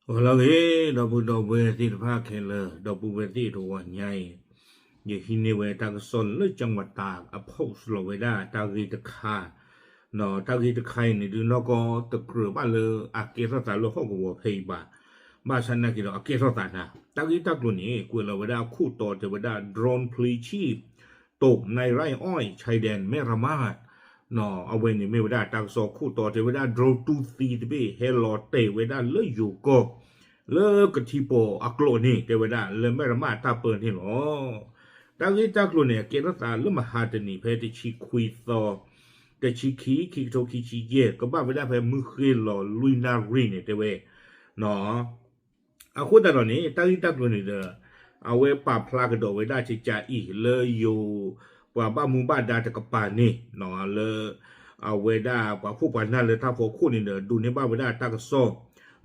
ဂီၤလၢအဂ့ၤ ဒီပုၢ်ဒီဝဲၢ်သ့ၣ်တဖၣ်ခဲလၢာ်, ဒီပုၢ်ဝဲၢ်သ့ၣ်တဂီၤညါအံၤ, ယဟံးန့ၢ်ဝဲတၢ်ကစီၣ်လၢ ကၠၣ်ဝတၤ အ post လီၤဝဲဒၣ်တၢ်ဂ့ၢ်တခါ, တၢ်ဂ့ၢ်တခါအံၤန့ၣ်ဒုး နီၢ်ကီၢ်တကြၢးဘၣ်လၢအကဲထီၣ်သးလၢဟီၣ်ကဝီၤဖဲအံၤဘၣ်, ဘၣ်ဆၣ်နာ်က့ဒီးအကဲထီၣ်သးနၤ, တၢ်ဂ့ၢ်တၢ်ကျိၤန့ၣ် ကွဲးလီၤဝဲဒၣ်အခိၣ်တီတဲဝဲဒၣ် drone ဖျ့ဆံၣ် ตกในไร่อ้อยชายแดนแม่ระมาด အဝဲန့ၣ်မ့ၢ်ဝဲဒၣ်တၢ်ကစီၣ်ခိၣ်တီတဲဝဲဒၣ် drone တူၢ်သံတဘ့ၣ် ဟဲလီၤတဲာ်ဝဲဒၣ်လၢယိၤကီၢ် လၢကထံပီၤအကျိာ်န့ၣ် တဲဝဲဒၣ်လၢမဲၢ်ရမၢ်တၢ်ပၢန့ၣ်လီၤ. တၢ်ဂ့ၢ်တၢ်ကျိၤန့ၣ် အကဲထီၣ်သးလၢမဟါတနံၤဖဲတဆံခွံသီ, တဆံခံ ခံကထိခံဆံယဲၢ် ကဘၣ်ဝဲဒၣ်ဖဲမုၢ်ဃ့ၢ်လီၤလွံၢ်နၣ်ရံၣ်န့ၣ် တဲဝဲ အဃိသတးဒီးန့ၣ် တၢ်ဂ့ၢ်တၢ်ကျိၤန့ၣ်ဒီး အဝဲပာ်ဖျါကဒီးဝဲဒၣ်ကကးအံၤ လၢယိၤ ပှၤဘၣ်မူဘၣ်ဒါတကပၤန့ၣ် လၢ အဝဲဒၣ်ပှၤဖှီၣ်ပှၤနၢ်လၢတၢ်ဖီခိၣ်န့ၣ်ဒီး ဒိးန့ၢ်ဘၣ်ဝဲဒၣ်တၢ်ကစီၣ်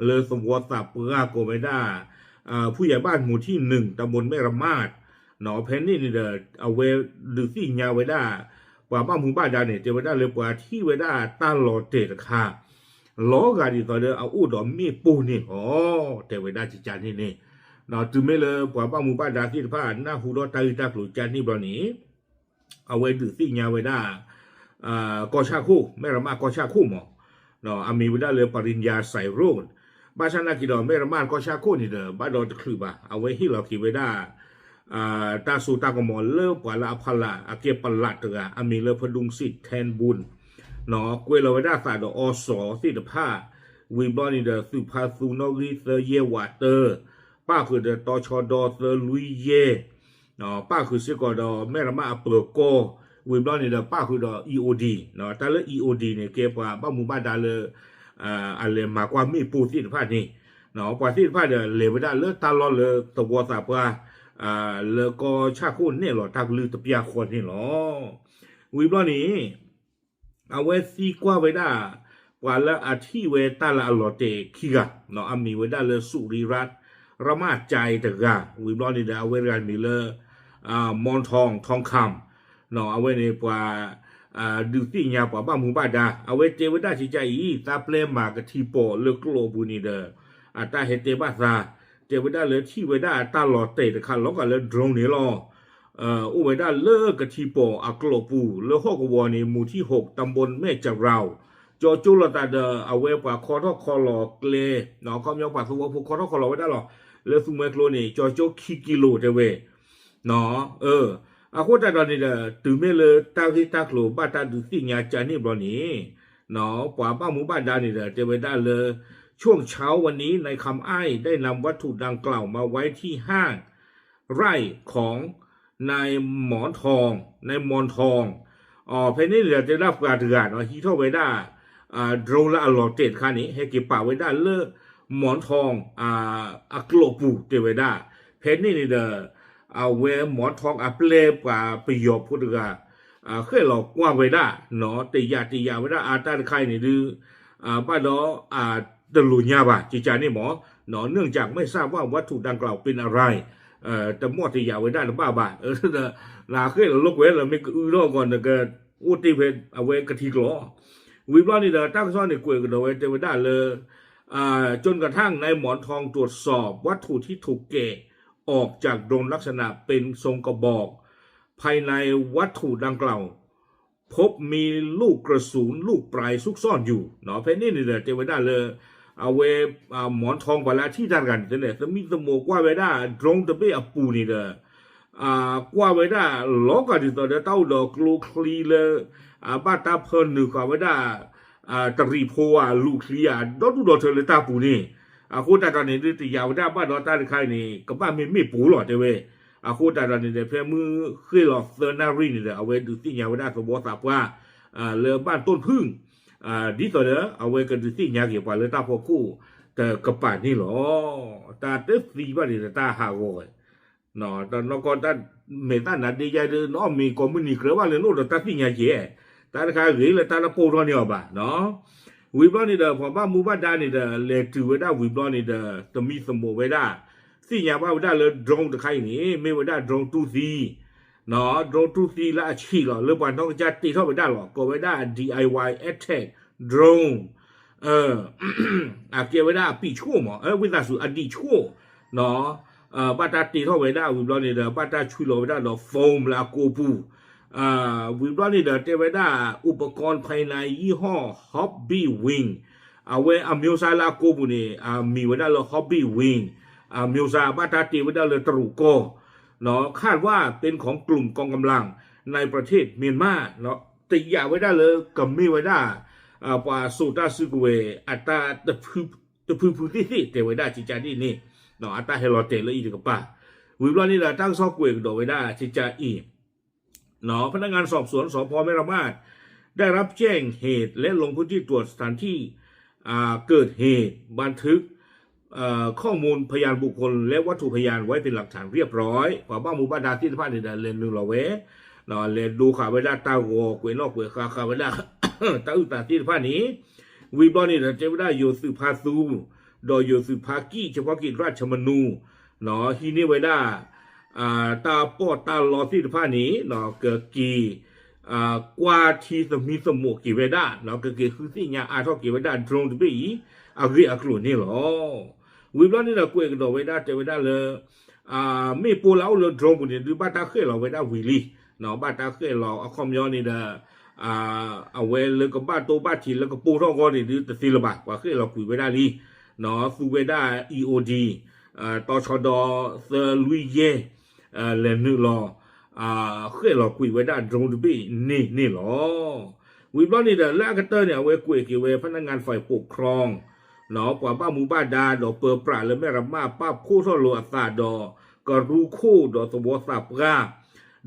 လၢသဝီသးပှၢ်ကိးဝဲဒၣ် ဖုယၤဘၣ်မူထံၣ်နုာ် တၢ်ဘိမဲၢ်ရမၢ် ဖဲန့ၣ်န့ၣ်ဒီး အဝဲဒုးသ့ၣ်ညါဝဲဒၣ် ပှၤဘၣ်မူဘၣ်ဒါန့ၣ် တဲဝဲဒၣ်လၢပှၤထံၣ်ဝဲဒၣ်တၢ်လီၤတဲာ်တခါ လီၤဂာ်ဒ်သိးဒီးအအိၣ်ဒီးမ့ၣ်ပိၢ်န့ၣ်လီၤ. တဲဝဲဒၣ်ကကးန့ၣ်န့ၣ် တုၤမ့ၢ်လၢပှၤဘၣ်မူဘၣ်ဒါသ့ၣ်တဖၣ် နၢ်ဟူဒီးတၢ်ဂ့ၢ်တၢ်ကျိၤကကးန့ၣ်ဘျီန့ၣ် အဝဲဒုးသ့ၣ်ညါဝဲဒၣ် ကီၢ်ဆၣ်ခိၣ် မဲၢ်ရမၢ်ကီၢ်ဆၣ်ခိၣ်မး အမံၤဝဲဒၣ်လၢ ပရံယၤစဲးရိၣ် ဘၣ်ဆၣ်နာ်က့ဒီး မဲၢ်ရမၢ်ကီၢ်ဆၣ်ခိၣ်န့ၣ်ဒီး ဘၣ်ဒီးတချုးဘၣ် အဝဲဟ့ၣ်လီၤက့ၤဝဲဒၣ် တၢ်စိတၢ်ကမီၤလၢပှၤလၢအဖီလာ် အကဲပလးတဂၤ အမံၤလၢ ဖဒူစံး ထဲဘုၣ် ကွဲးလီၤဝဲဒၣ်သးဒီးအီစီၤသ့ၣ်တဖၣ် ဝံၤဘျီန့ၣ်ဒီး သုးဖါသူနီၣ်ဂံၢ်သၢယဲၢ်ဝးတၢ ပၣ်ဃုာ်ဒီးတီၤဆီဒီသၢလွံၢ်ယဲၢ် ပၣ်ဃုာ်စ့ၢ်ကီးဒီးမဲၢ်ရမၢ်အပၢၤကီၢ် ဝံၤဘျီန့ၣ်ဒီး ပၣ်ဃုာ်ဒီး အံၤအိၣ်ဒံၣ် တၢ်လၢ အံၤအိၣ်ဒံၣ် န့ၣ် ကဲပှၤဘၣ်မူဘၣ်ဒါလၢ အလဲၤမၤကွၢ်မ့ၣ်ပိၢ်သ့ၣ်တဖၣ်န့ၣ် ပှၤသ့ၣ်တဖၣ်ဒီးလဲၤဝဲဒၣ်လၢတၢ်လီၢ်လၢသဝီသးပှၢ် လၢကီၢ်ဆၣ်ခိၣ်နဲၣ်လီၤတၢ်ကလုၢ်တပျၢ်ဃီန့ၣ်လီၤ. ဝံၤဘျီန့ၣ် အဝဲသံကွၢ်ဝဲဒၣ် ပှၤလၢအထံၣ်ဝဲတၢ်လၢအလီၤတဲာ်ခံဂၤ အမံၤဝဲဒၣ်လၢ စူးရံရၣ် ရမၢ်ကၠဲတဂၤ ဝံၤဘျီန့ၣ်ဒီး အဝဲတဂၤမံၤလၢ မွန်ထွင်ထွင်ခမ် အဝဲန့ၣ်ပှၤ ဒုးသ့ၣ်ညါပှၤဘၣ်မူဘၣ်ဒါ အဝဲတဲဝဲဒၣ်ကကးအံၤ တၢ်ပျဲမၤကထံပီၤလၢကျိာ်အပူၤန့ၣ်ဒီး အတၢ်ဟဲတဲဘၣ်သး တဲဝဲဒၣ်လၢထံၣ်ဝဲဒၣ်တၢ်လီၤတဲာ်တခါလီၤဂာ်လၢ drone န့ၣ်လီၤ. အိၣ်ဝဲဒၣ်လၢကထံပီၤအကျိာ်ပူၤ လၢဟီၣ်ကဝီၤန့ၣ် မူၤထံၣ်ဟိး တၢ်ဘိမဲၢ်ကရၢ် ကၠီကၠိလိာ်သးဒီး အဝဲပှၤခီထီၣ်ခီလီၤကျဲ ခီပညီပှၤသဝီဖိခီထီၣ်ခီလီၤဝဲဒၣ်လီၤ လၢသူမှဲကျိန့ၣ် ကၠီကၠိခံကံလိၤတဲဝဲ အဃိသတးဒီးန့ၣ်ဒီး တုၤမ့ၢ်လၢတၢ်ဂ့ၢ်တၢ်ကျိၤဘၣ်တၢ်ဒုးသ့ၣ်ညါကၠးန့ၣ်ဘျီန့ၣ် ပှၤဘၣ်မူဘၣ်ဒါန့ၣ်ဒီး တဲဝဲဒၣ်လၢ ช่วงเช้าวันนี้นายคำอ้ายได้นำวัตถุดังกล่าวมาไว้ที่ห้างไร่ของนายหมอนทอง นายหมอนทอง ဖဲန့ၣ်န့ၣ်ဒီး တဲဝဲဒၣ်ပှၤတဂၤနီၤ ဟံးထီၣ်ဝဲဒၣ် drone လၢအလီၤတဲာ်တခါန့ၣ် ဟဲက့ၤပာ်ဝဲဒၣ်လၢ မွန်ထွင် အကျိာ်ပူၤတဲဝဲဒၣ် ဖဲန့ၣ်န့ၣ်ဒီး အဝဲ မွန်ထွင် အပျဲၢ်ပှၤပယီၤဖိတဂၤ ဃဲၣ်လီၤကွၢ်ဝဲဒၣ် တယာ်တယာ်ဝဲဒၣ်အါတၢ်တခါအံၤန့ၣ်ဒုး ဘၣ်ဒီး တလိာ်ညါဘၣ်ကကးန့ၣ်မး เนื่องจากไม่ทราบว่าวัตถุดังกล่าวเป็นอะไร တမီၢ်တယာ်ဝဲဒၣ်တဘၣ်ဘၣ် နဃဲၣ်လီၤလိာ်ကွဲလၢမ့ၢ်ကအုထီၣ်အဂီၢ် နကအိၣ်တ့ၢ်ဖဲအဝဲကထံကျိၤ ဝံၤဘျီန့ၣ်ဒီး တၢ်ကစီၣ်န့ၣ်ကွဲးကဒီးဝဲတဲဝဲဒၣ်လၢ จนกระทั่งนายหมอนทองตรวจสอบวัตถุที่ถูกแกะออกจากโดรนลักษณะเป็นทรงกระบอก ภายในวัตถุดังกล่าว พบมีลูกกระสุนลูกปลายซุกซ่อนอยู่ ဖဲန့ၣ်န့ၣ်ဒီး တဲဝဲဒၣ်လၢ အဝဲ မွန်ထွင် ပှၤလၢအထံၣ်တၢ်တဂၤန့ၣ် တဲန့ၣ် သမံသမိးကွၢ်ဝဲဒၣ် drone တဘ့ၣ်အပူၤန့ၣ်ဒီး ကွၢ်ဝဲဒၣ်လီၤဂာ်ဒ်သိးဒီးတၢ်အိၣ်ဒီးကျိချံလၢ ဘၣ်တၢ်ဖၢနုာ်ဃာ်ဝဲဒၣ် တရံးဖိဧါ လူၤချံဧါ ဒီဒူၣ်ဒီထၢလၢတၢ်ပူၤန့ၣ် အဃိသတးဒီးန့ၣ်ဒုး တယာ်ဝဲဒၣ်ဘၣ်ဒီးတၢ်တခါအံၤန့ၣ် ကဘၣ်မ့ၢ်မ့ၣ်ပိၢ်လီၤတဲဝဲ အဃိသတးဒီးန့ၣ်ဒီး ဖဲမုၢ်ဃ့ၢ်လီၤသၢနၣ်ရံၣ်န့ၣ်ဒီး အဝဲဒုးသ့ၣ်ညါဝဲဒၣ်သဝီသးပှၢ် လၢဘၣ်တိၢ်ဖုၣ် ဒ်သိးဒီး အဝဲကဒုးသ့ၣ်ညါက့ၤပှၤလၢတၢ်ဖီခိၣ် တကပၤန့ၣ်လီၤ. တၢ်တသံဘၣ်န့ၣ်ဒီးတၢ်ဟးဂီၤဝဲ တနီၢ်ကီၢ်တၢ်မဲာ်တၢ်နါဒ့ယါဒုး နအီၣ်မ့ၤကိးမုၢ်နံၤကြၢးဘၣ်လၢနအိၣ်ဒီးတၢ်သ့ၣ်ညါက့ၤ တၢ်တခါဂ့ၤလၢတၢ်တပိၢ်ထီၣ်န့ၢ်အီၤဘၣ်နီၤ ဝံၤဘျီန့ၣ်ဒီး ပှၤဘၣ်မူဘၣ်ဒါန့ၣ်ဒီး လဲၤတုၤဝဲဒၣ်ဝံၤဘျီန့ၣ်ဒီး သမံသမိးဝဲဒၣ် သ့ၣ်ညါဘၣ်ဝဲဒၣ်လၢ drone တခါအံၤန့ၣ် မ့ၢ်ဝဲဒၣ် drone တူၢ်သံ drone တူၢ်သံလၢအဆံးလီၤ လၢပှၤနီၢ်ကစၢ်တ့ထီၣ်ဝဲဒၣ်လီၤ ကိးဝဲဒၣ် DIY attack drone အကဲဝဲဒၣ်အပံာ်ဆှိၣ်မး ဝံသးစူၤ အဒံးဆှိၣ် ဘၣ်တၢ်တ့ထီၣ်ဝဲဒၣ်ဝံၤဘျီန့ၣ်ဒီး ဘၣ်တၢ်ဆွံလီၤဝဲဒၣ်ဒီး foam လၢအကိာ်ပူၤ ဝံၤဘျီန့ၣ်ဒီး တဲဝဲဒၣ် อุปกรณ์ภายในยี่ห้อ Hobbywing အဝဲအမျိုးစားလၢအကိာ်ပူၤန့ၣ် မံၤဝဲဒၣ်လၢ Hobbywing အမျိုးစား ဘၣ်တၢ်တ့ဝဲဒၣ်လၢတရူးကီၢ် คาดว่าเป็นของกลุ่มกองกำลังในประเทศเมียนมา တယာ်ဝဲဒၣ်လၢကမ့ၢ်ဝဲဒၣ် ပှၤစိာ်တၢ်စုကဝဲၤ အတၢ်တဖုဖုသ့ၣ်သ့ၣ် တဲဝဲဒၣ်ကကးဒ်န့ၣ် အတၢ်ဟဲလီၤတဲာ်လၢအံၤတကပၤ ဝံၤဘျီန့ၣ်ဒီး တၢ်ကစီၣ်ကွဲးကဒီးဝဲဒၣ်ကကးအံၤ พนักงานสอบสวน สภ แม่ระมาด ได้รับแจ้งเหตุและลงพื้นที่ตรวจสถานที่เกิดเหตุ บันทึกข้อมูลพยานบุคคลและวัตถุพยานไว้เป็นหลักฐานเรียบร้อย ပှၤဘၣ်မူဘၣ်ဒါသ့ၣ်တဖၣ်န့ၣ်ဒီး လဲၤနုာ်လီၤဝဲ လဲၤဒိဃာ်ဝဲဒၣ်တၢ်ဂီၤ ကွဲးနီၣ်ကွဲးဃါဃာ်ဝဲဒၣ် တၢ်အုၣ်သးသ့ၣ်တဖၣ်န့ၣ် ဝံၤဘျီန့ၣ်ဒီး တဲဝဲဒၣ်ယိၤသုးဖါသူ ဒီးယိၤသုးဖါကံၣ် เฉพาะกิจราชมนู ဟံးန့ၢ်ဝဲဒၣ် တၢ်ပီးတၢ်လီသ့ၣ်တဖၣ်န့ၣ် ကက့ၤ ကွၢ်ထံသမံသမိးက့ၤဝဲဒၣ် ကက့ၤဃုသ့ၣ်ညါအါထီၣ်က့ၤဝဲဒၣ် drone တဘ့ၣ်အံၤ အဂ့ၢ်အကျိၤန့ၣ်လီၤ. ဝံၤဘျီန့ၣ်ဒီး ကွဲးကဒီးဝဲဒၣ်တဲဝဲဒၣ်လၢ မ့ၣ်ပိၢ်လၢအအိၣ်လၢ drone ပူၤန့ၣ် ဒုးဘၣ်တၢ်ဃဲၣ်လီၤဝဲဒၣ်ဝံၤလံ ဘၣ်တၢ်ဃဲၣ်လီၤအခီပညီန့ၣ်ဒီး အဝဲလၢကဘၣ်တိဘၣ်ထံးလၢကပိာ်ထီၣ်အဂီၢ်န့ၣ် ဒုးတသ့လၢၤဘၣ် ပှၤဃဲၣ်လီၤကွံာ်ဝဲဒၣ်လံ သူဝဲဒၣ် E O D တီၤဆီဒီသၢလွံၢ်ယဲၢ် လဲၤနုာ်လီၤ ဃဲၣ်လီၤကွံာ်ဝဲဒၣ် drone တဘ့ၣ်န့ၣ်န့ၣ်လီၤ. ဝံၤဘျီန့ၣ်ဒီး လၢအကတၢၢ်န့ၣ် အဝဲကွဲးက့ၤဝဲ พนักงานฝ่ายปกครอง ပှၤဘၣ်မူဘၣ်ဒါဒီးပၢပြးလၢ แม่ระมาด ပာ်ဖှိၣ်ထီၣ်လိာ်အသးဒီး ကရူၢ်ခိၣ်ဒီးသဝီသးပှၢ်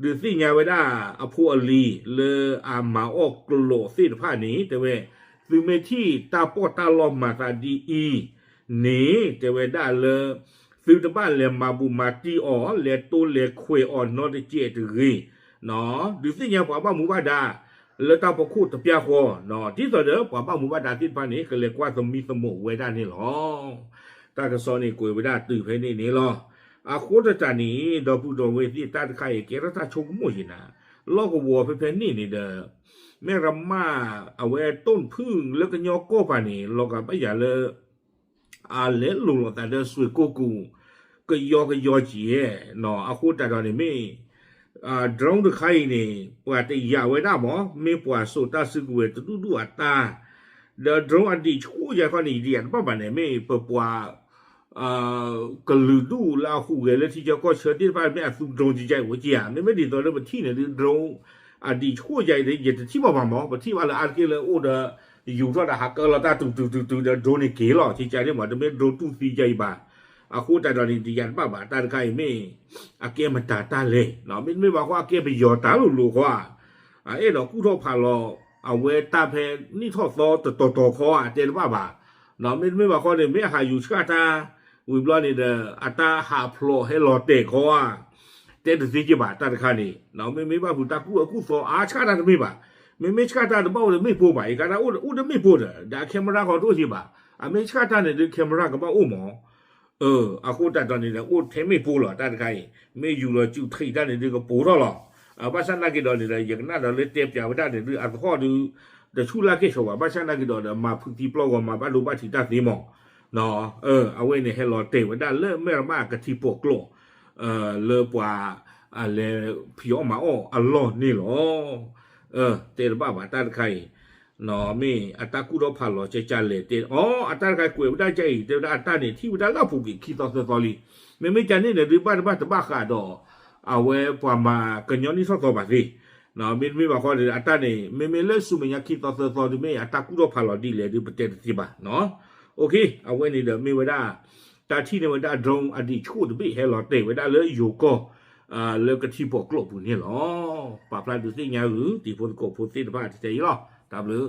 ဒုးသ့ၣ်ညါဝဲဒၣ်အဖိအလံၤလၢအမၤအီၣ်ကျိာ်သ့ၣ်တဖၣ်န့ၣ် တဲဝဲ သုမ့ၢ်ထံၣ်တၢ်ပီးတၢ်လီမၤသးဒ်အံၤန့ၣ် တဲဝဲဒၣ်လၢ သုတဘၣ်လဲၤမၤဘူးမၤတံၢ်အီၤ လဲၤတိလဲၤခွဲးအီၤနီတစဲးတဂ့ၤ ဒုးသ့ၣ်ညါပှၤဘၣ်မူဘၣ်ဒါ လၢတၢ်ဖီခိၣ်တပျၢ်ဃီ ဒ်သိးဒီးပှၤဘၣ်မူဘၣ်ဒါသ့ၣ်တဖၣ်န့ၣ် ကလဲၤကွၢ်သမံသမိးဝဲဒၣ်န့ၣ်လီၤ. တၢ်ကစီၣ်န့ၣ်ကွဲးဝဲဒၣ်တုၤဖဲန့ၣ်န့ၣ်လီၤ. အဃိသတးန့ၣ် ဒီပုၢ်ဒီဝဲၢ်သ့ၣ် တၢ်တခါအံၤကဲထီၣ်တၢ်ဆိကမိၣ်ယံၤနၤ လီၢ်ကဝီၤဖဲဖဲန့ၣ်န့ၣ်ဒီး แม่ระมาด အဝဲတိၢ်ဖုၣ်လၢကညီကီၢ်ပၤန့ၣ် လီၤဂာ်ဘၣ်ယၤလၢ အလဲၤလိာ်လိာ်သးဒီးစွ့ၢ်ကိၢ်ကူၣ် ကယီကယီက့ၤ အဃိသတးဒီးန့ၣ်မ့ၢ် drone တခါအံၤန့ၣ် ပှၤတယာ်ဝဲဒၣ်မး မ့ၢ်ပှၤစိာ်တၢ်စုကဝဲၤတဒူၣ်ဒူၣ်အတၢ် ဒီး drone အဒံးဆှိၣ်ယါခီန့ၣ် ယတယာ်တဘၣ်ဘၣ်န့ၣ် မ့ၢ်ပပှၤ ကလုာ်ဒူၣ်လၢအဟူးဂဲၤလၢထံဆၢကီၢ်ဆၢသ့ၣ်တဖၣ် မ့ၢ်အသူ drone ကကဲအိၣ်က့ဧါ မ့မ့ၢ်ဒ်သိးလၢပထံၣ်န့ၣ်ဒုး drone အဒံးဆှိၣ်ယါအံၤ ယတထံၣ်ဘၣ်ဘၣ်မး ပထံၣ်ဘၣ်လၢအါတက့ၢ်လၢအိၣ်ဒီး ယူၤထီၣ်ဒီးဟးကၢလီၤတၢ်တုၤတုၤတုၤတုၤဒီး drone န့ၣ်က့ၤလီၤ ကကဲန့ၣ်မး တမ့ၢ် drone တူၢ်သံယါအံၤဘၣ်. အဃိသတးဒီးန့ၣ် ယတယာ်တဘၣ်ဘၣ် တၢ်တခါအံၤမ့ၢ် အကဲမတၤတၢ်လဲၣ် မ့တမ့ၢ်ဘၣ်ဃီ အကဲပယီၤတၢ်လိၤလိၤဃီဧါ အအဲၣ်ဒိးကူၣ်ထီၣ်ဖးလီၤ အဝဲတၢ်ဖဲနံၣ်ထီၣ်သီတတီၤတီၤခီဧါ တဲတဘၣ်ဘၣ်. မ့တမ့ၢ်ဘၣ်ဃီန့ၣ် မ့ၢ်အဟးယူၤဆှၣ်တၢ် ဝံၤဘျီန့ၣ်ဒီး အတၢ်ဟးဖျိးဟဲလီၤတဲာ်ခီဧါ တဲတသ့က့ဘၣ် တၢ်တခါန့ၣ် မ့မ့ၢ်ဘၣ်ဖုးတၢ်ကူၣ်အၢကူၣ်သီအါဆှၣ်တၢ်တမ့ၢ်ဘၣ်. မ့မ့ၢ်ဆှၣ်တၢ်တဘၣ်အိၣ်ဒီးမ့ၣ်ပိၢ်ဘၣ် ယကါတၢ်အိၣ်ဒီးမ့ၣ်ပိၢ်ဒီး ဒီးအ camera ဃီတအိၣ်က့ဘၣ်. အမ့ၢ်ဆှၣ်တၢ်န့ၣ်ဒုး camera ကဘၣ်အိၣ်မး အဃိသတးဒီးန့ၣ်ဒီး အိၣ်ထဲမ့ၣ်ပိၢ်လီၤ တၢ်တခါအံၤ မ့ၢ်ယူၤလီၤစူးထံးတၢ်န့ၣ်ဒုးကပိာ်ထီၣ်လီၤ. ဘၣ်ဆၣ်နာ်က့ၤဒီးန့ၣ်ဒီး ယကနၣ်ဒီးလၢတဲပၠးဝဲဒၣ်န့ၣ်ဒုး အသဟီၣ်ဒုး တဆူၣ်လၢ်ကဲၣ်ဆိးဘၣ် ဘၣ်ဆၣ်နာ်က့ၤဒီးဒီး မၤဖုးသံပျီဂီၤ မၤဘၣ်ဒိဘၣ်ထံးတၢ်သ့မး အဝဲန့ၣ် ဟဲလီၤတဲာ်ဝဲဒၣ်လၢ မဲၢ်ရမးကထံပိာ်ကျိာ် လၢပှၤ လဲၤဖံးအီၣ်မၤအီၣ်အလီၢ်န့ၣ်လီၤ. တဲတဘၣ်ဘၣ်တၢ်တခါအံၤ မ့ၢ်အတၢ်ကူၣ်ထီၣ်ဖးလီၤကကလဲာ်တဲ အီ အတၢ်တခါကွဲးဝဲဒၣ်ကအံၤ တဲဝဲဒၣ်အတၢ်န့ၣ် ထံၣ်ဝဲဒၣ်လၢအပူၤကွံာ်ခံသီသၢသီလံ. မ့မ့ၢ်ကန့ၣ်န့ၣ်ဒုး ဘၣ်တဘၣ်တဘၣ်ဃးဒီး အဝဲပှၤမၤကညီနံၣ်ထီၣ်သီဘၣ်သ့ မ့တမ့ၢ်ဘၣ်ဃီန့ၣ် အတၢ်န့ၣ် မ့မ့ၢ်လၢဆူမဲာ်ညါခံသီသၢသီဒုး မ့ၢ်အတၢ်ကူၣ်ထီၣ်ဖးလီၤဒ်လဲၣ်ဒုး ပတဲတသ့ဘၣ်. အဝဲန့ၣ်ဒီးမ့ၢ်ဝဲဒၣ် တၢ်ထံၣ်န့ၢ်ဝဲဒၣ် drone အဒံးဆှိၣ်တဘ့ၣ် ဟဲလီၤတဲာ်ဝဲဒၣ်လၢယိၤကီၢ် လၢကထံပိာ်ကျိာ်ပူၤန့ၣ်လီၤ. ပာ်ဖျါဒုးသ့ၣ်ညါဂုာ် တံၤဖိသကိးဖိသ့ၣ်တဖၣ်တတဲအံၤလီၤ. တၢ်ဘျုး